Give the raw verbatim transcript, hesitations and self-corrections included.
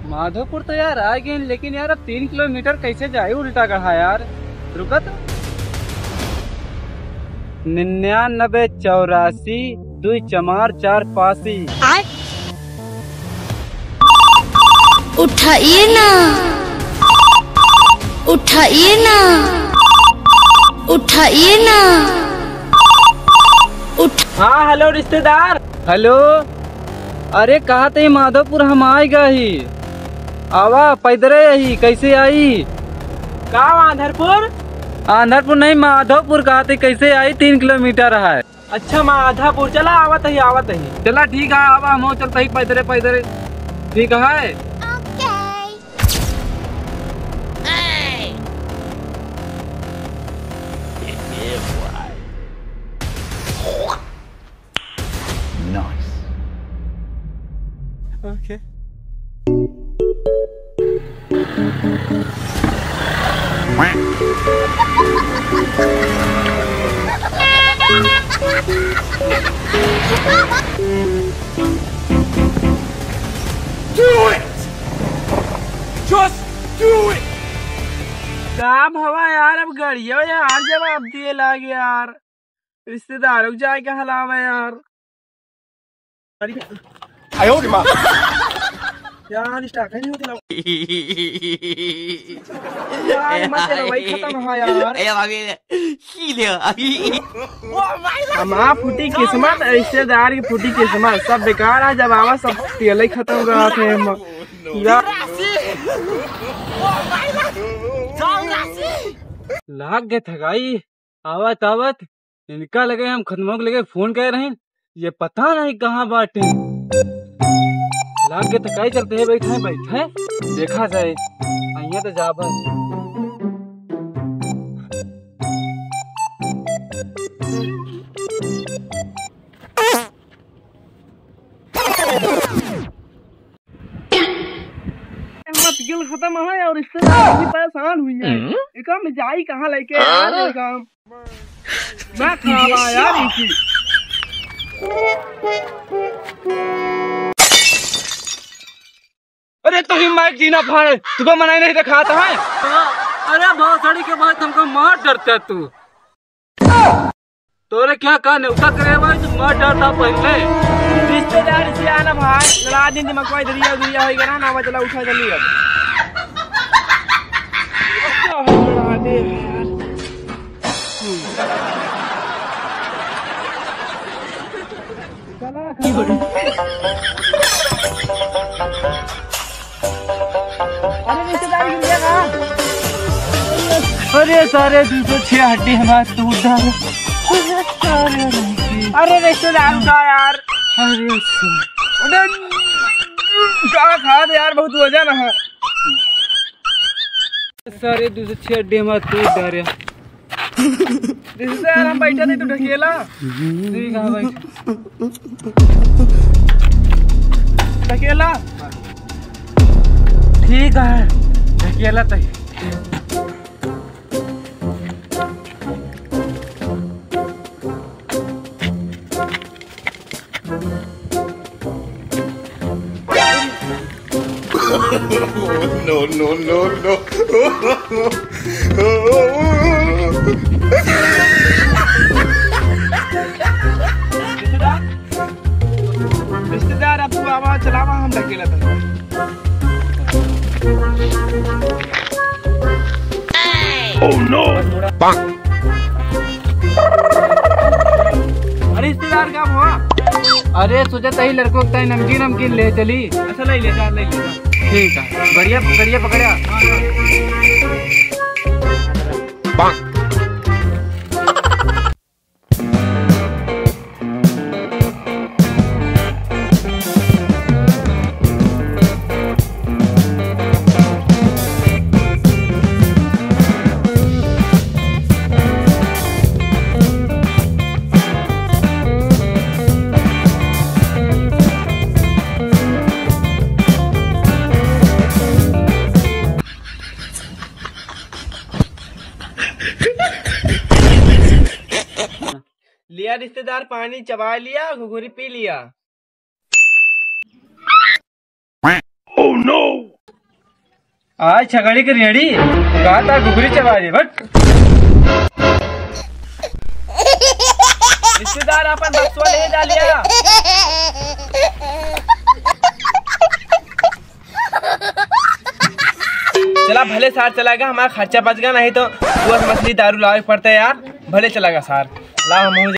माधोपुर तो यार आ गए, लेकिन यार अब तीन किलोमीटर कैसे जाए उल्टा गढ़ा यार। रुका तो। निन्यानबे चौरासी दुई चमार चार पासी। आय। उठाइए ना, उठाइए ना, उठाइए ना, उठ- हाँ, हेलो रिश्तेदार। हेलो, अरे कहा थे माधोपुर हम आए गए ही। आवा पैदरे ही, कैसे आई? का आंधरपुर? आंधरपुर नहीं, माधोपुर कहा थे, कैसे आई? तीन किलोमीटर है। अच्छा माधोपुर, चला आवत ही, आवत ही। चला ठीक है, आवा हम चलते ही पैदरे, पैदरे। ठीक है। Nice. Okay. Do it! Just do it! काम हवा यार, अब गड़िया यार जवाब दिए लाग यार। रिश्तेदारों के जाए के हलावा यार। आयो रे माँ। यार, स्टार्ट नहीं होती ना। यार, मत चलो भाई, खत्म हो यार। ए भाभी, खी ले। हमार फूटी किस्मत, रिश्तेदार की फूटी किस्मत, सब बेकार है। जब आवा सब तेल ही खत्म रहा थे हम। यार। लाग गए थकाई। आवत आवत इनका लगे हम खत्मों के लगे फोन करे रहे, ये पता नहीं कहाँ बाटे। लाग के थकाई चलते है, बैठे बैठे देखा जाए, अइया तो जाब। मत गिल खत्म है और इससे भी परेशान हुई है। हम्म? एका में जाई कहाँ लेके यार, हाँ? ये काम। मैं खावा यार इसी। अरे तो ही माइक जीना फाड़े, तुका मनाई नहीं दिखाता है। अरे भोसड़ी के भाई, तुमको मार डरता तू। तोरे क्या का नेवता करे भाई, तू मार डरता पहले। रिश्तेदार से आना भाई, लड़ा दिन दिमाग कोई दरिया दरिया होई करा ना, चला उठा जल्दी अब। अरे रिश्तेदार गिर गया का? अरे सारे दो सौ छह हड्डी हमार टूट डाल। अरे रिश्तेदार का यार। अरे अरे का खा दे यार, बहुत वजन है। सारे दो सौ छह हड्डी हमार टूट डाल। रिश्तेदार हम बैठे नहीं, तू ढकेला। ठीक है भाई। ढकेला। ठीक है, ढकेला तही। No, no, no, no। रिश्तेदार, रिश्तेदार, अब तू आवा, चलावा, हम ढकेला तनी। Oh no! अरे रिश्तेदार, का हुआ? अरे सोचा तही लड़कों के ताई नमकीन, नमकीन ले चली। अच्छा, ले ले जा, ले ले जा। ठीक है, बढ़िया, बढ़िया पकड़या। हाँ, हाँ। लिया रिश्तेदार, पानी चबा लिया, घुघुरी पी लिया। Oh no! आज छगड़ी के रेड़ी, कहा था घुघुरी चबा दे, बट। रिश्तेदार, अपन बक्सवा ले जा लिया। चला, भले सार चला गा, हमारा खर्चा बच गा, नहीं तो तू मछली दारू लावे पड़ता है यार। भले चला गा सार, ला हम